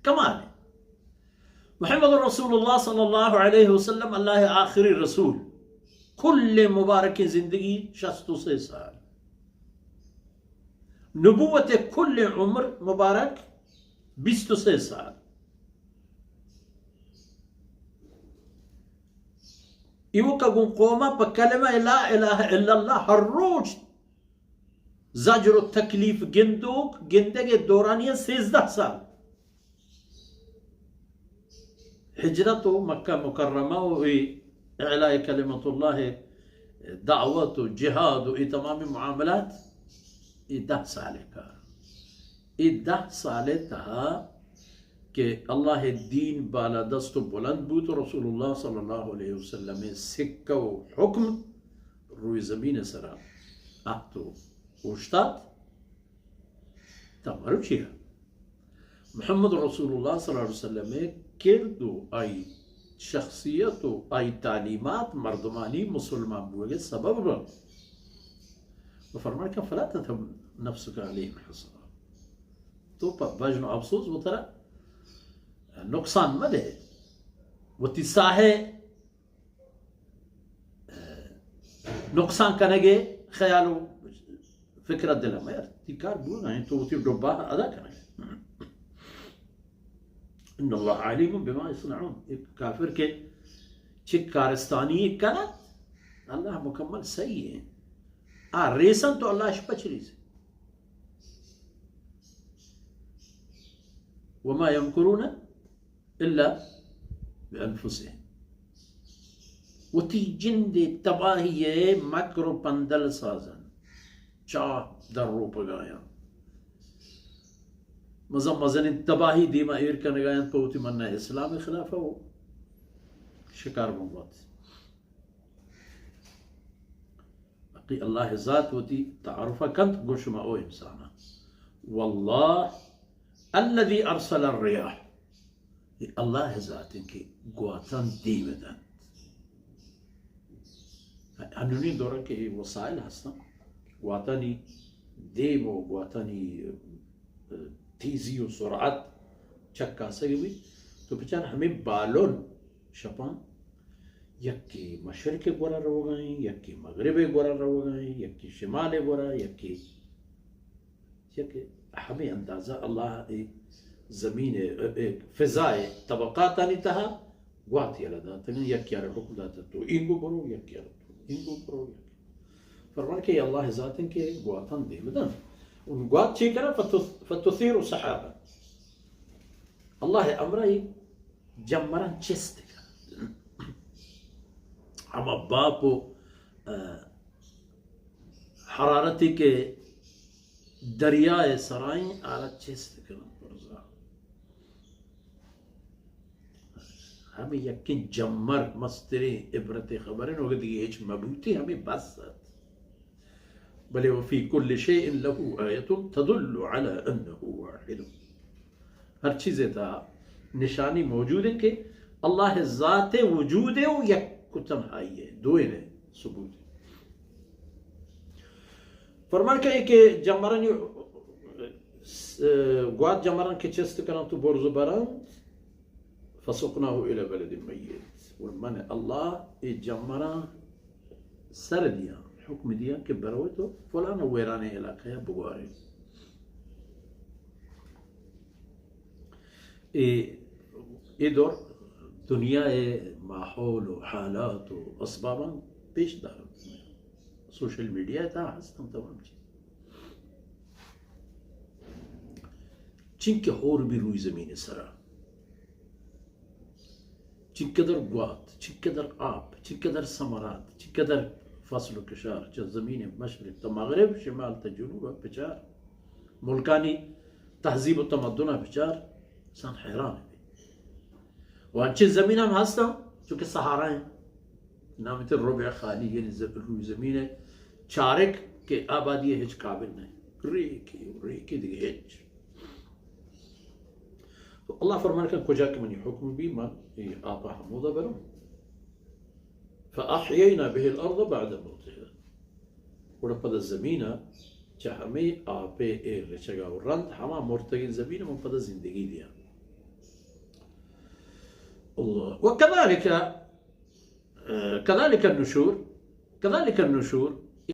کمال ہے۔ محمد رسول اللہ صلی اللہ علیہ وسلم اللہ آخری رسول، کل مبارک زندگی شست و سے سال، نبوت کل عمر مبارک بیست و سے سال۔ ایوکا گوں قوما پہ کلمہ لا الہ الا اللہ ہر روچ زجر و تکلیف گندوک، گندگ ء دورانی ء سیزدہ سال۔ ہجرت و مکہ مکرمہ و اے اعلاء کلمت اللہ، دعوت و جہاد و اے تمام معاملات، اے دہ سال کار۔ اے دہ سال تہا کہ اللہ دین بالادست و بلند بوت و رسول اللہ صلی اللہ علیہ وسلم سکہ و حکم روی زمین سرا اہت و اوشتات، تا مروچی ء محمد رسول اللہ صلی اللہ علیہ وسلم ء کرد و آئی شخصیت و آئی تعلیمات مردمانی مسلمان بوگ ء سبب بنت۔ و فرمان کہ فلا تذهب نفسك عليهم حسرات، تو پہ بژن و افسوس وترا نقصان مدے، وتی ساہ ء نقصان کنگ ء خیال و فکر ء دل ء میار۔ تی کار بوگ ء انت، تو وتی ڈبہ ء ادا کنگ ء۔ ان اللہ علیم بما یصنعون۔ ایک کافر کہ چہ کارستانی کنت، اللہ مکمل صحیح ہے۔ آ ریسن تو اللہ اش پچ ریس۔ وما یمکرون الا بانفسهم۔ وتی جند ء تباہی ء مکر و پندل سازن، چاہ در روپگایاں، مزن مزنیں تباہی دیما ایر کنگایاں پہ وتی منع اسلام خلاف و شکار بنت۔ حقی اللہ ذات وتی تعارف کنت گو شما او انسان، واللہ الذي ارسل الرياح، اے اللہ ذات انت کہ گواتان دیم دنت۔ انونی دورہ کہ اے وسائل ہستن، گواتانی دیم و گواتانی تیزی و سرعت چکاسگ بیت، تو بچار ہمیں بالون شپاں یکے مشرق ء گورا روگا ایں، یکے مغرب ء گورا روگا ایں، یکے شمال ء گورا، یکے، یکے ہمے اندازہ اللہ ء زمین ء، ء، فضا ء طبقاتانی تہا گوات یلہ داتگ انت، یکے آرا حکم داتگ تو اینگو برو، یکے آرا تو اینگو برو، یکے۔ فرمان کہ اللہ ذات انت کہ گواتاں دیم دنت۔ اون گوات چی کنن؟ فتث-، فتثیر سحابا۔ اللہ ء امرا اے جمراں چست کن۔ ہما باپ و، ء، حرارتی کہ دریا ء سرائیں آرا چست کن برزا۔ ہمے یکیں جمر مستریں عبرت خبر انت، اگہ دیگہ ہچ مبوتی ہمے بس ات۔ بلے وفی کل شیء لہ آیۃ تدل علی انہ واحد۔ ہر چیزے تہا نشانی موجود انت کہ اللہ ذات وجود و یک و تنہائی ہے، دوئیں ثبوت۔ فرمان کہ، کہ جمرانی، گوات جمران کہ چست کنن تو برز برند، فسقناه الی بلد میت۔ و من اللہ اے جمراں سر دیاں، حکم دیاں کہ بروئے تو فلان ویرانیں علاقہ ء بگوارے۔ اے، اے دور دنیا ء ماحول و حالات و اسباباں پیش دارت۔ سوشل میڈیا ء تہا ہستن تمام چیز۔ چنکہ ہور بی روی زمین سرا، چنکدر گوات، چنکدر آپ، چنکدر ثمرات، چنکدر فصل و کشار، چہ زمین مشرق تا مغرب، شمال تا جنوب بچار، ملکانی تہذیب و تمدن بچار، انسان حیران بی۔ و انچیں زمین ہم ہستن، چونکہ صحارا ہیں، نامیتے ربع خالی، یعنی ز-، روی زمین ہے، چارک کہ آبادی ہچ قابل نہیں، ریکی، ریکی دیگہ ہچ۔ تو اللہ فرمان کن، کجا کہ منی حکم بی، من اے آپا ہمودا برم۔ فأحیینا به الأرض بعد موتها۔ گڑا پدا زمینا چہ ہمے آپے اے رچگا و رند ہما مرتگیں زمین من پدا زندگی دیاں۔ وكذلك، كذلك النشور، كذلك النشور.